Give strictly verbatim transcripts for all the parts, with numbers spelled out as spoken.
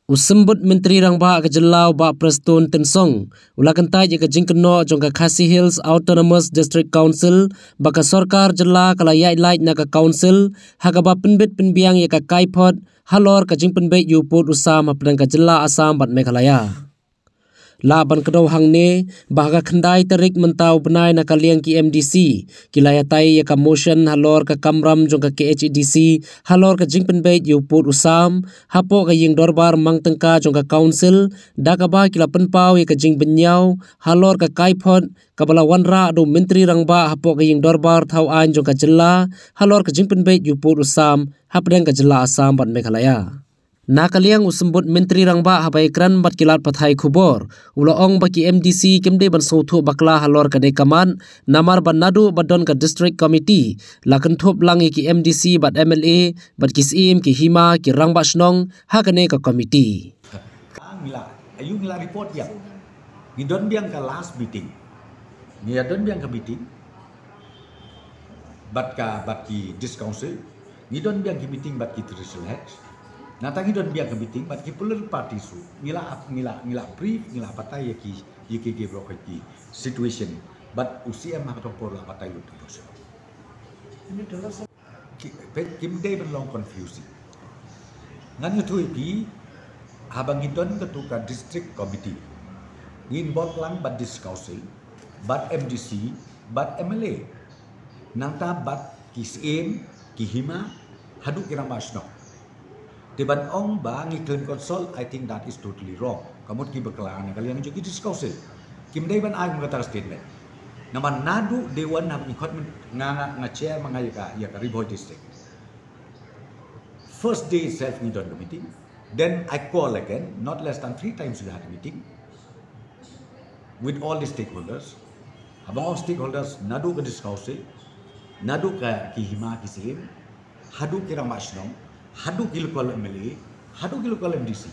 U Symbud Myntri Rangbah ka jylla u Bah Prestone Tynsong u la kyntait ïa ka jingkynnoh jong ka Khasi Hills Autonomous District Council ba ka sorkar jylla ka la ïaid lait na ka council ha kaba pynbit pynbiang ïa ka kaiphod halor ka jingpynbeit ïa u pud u sam hapdeng ka jylla Assam bad Meghalaya. Lah ban kdew hangne ba ha ka khyndai tarik mynta u bnai na ka liang ki M D C ki la ïatai ïa ka motion halor ka kamram jong ka K H A D C halor ka jingpynbeit ïa u pud u sam hapoh ka ïing dorbar mang tyngka jong ka council, da kaba ki la pynpaw ïa ka jingbynñiaw halor ka kaiphod kaba la wanrah da u Myntri Rangbah hapoh ka ïing dorbar thaw aiñ jong ka jylla halor ka jingpynbeit ïa u pud u sam hapdeng ka jylla Assam bad Meghalaya. Na ka liang u Symbud Myntri Rangbah haba ïakren bad ki lad pathai khubor u la ong ba ki M D C kim dei ban sngewthuh bakla halor kane ka mat, namar ba naduh ba don ka District Committee la kynthup lang ïa ki M D C bad M L A bad ki syiem, ki hima, ki rangbah shnong ha kane ka committee. Ngi la, ayu ngi la report ïa. Ngi don biang ka last meeting. Ngi la don biang ka meeting bad ka, bad ki District Council. Ngi don biang ki meeting bad ki traditional heads. Nangta ngi don biang ka meeting bad ki political parties ruh. Ngi la, ngi la, ngi la brief, ngi la batai ïa ki, ïa ki, ki brokej ki situation. Bad u C M ha kato ka por la batai lut ïa u sha. Ki, peit, kim dei ban long confusing. Ngan ïathuh ïa phi, haba ngi don kato ka District Committee, ngi involve lang bad District Council, bad M D C, bad M L A. Nangta bad ki syiem, ki hima, haduh ki rangbah shnong. Te ban ong ba ngi khlem consult, I think that is totally wrong. Ka mut ki bakla na ka liang jong ki District Council kim dei ban ai kum kata ka statement. Namar naduh day one haba ngi khot, nga, nga, nga chair ma nga ïa ka, ïa ka Ri Bhoi District. First day itself ngi don ka meeting. Then I call again, not less than three times we had a meeting with all the stakeholders. Haba nga ong stakeholders, naduh ka District Council, naduh ka ki hima ki syiem, haduh ki rangbah shnong, haduh ki local M L A, haduh ki local M D C.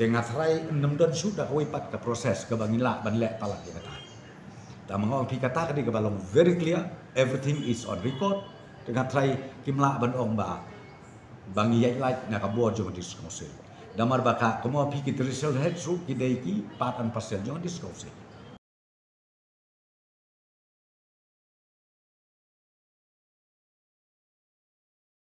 Te nga tharai ym don shuh da kawei pat ka process kaba ngin lah ban leh palat ïa kata. Te ma nga ong phi kata ka dei kaba long very clear, everything is on record. Te nga tharai kim lah ban ong ba, ba ngi ïaid lait na ka bor jong ka District Council. Namar ba ka, kumno phi, ki traditional heads ruh ki dei ki part and parcel jong ka District Council.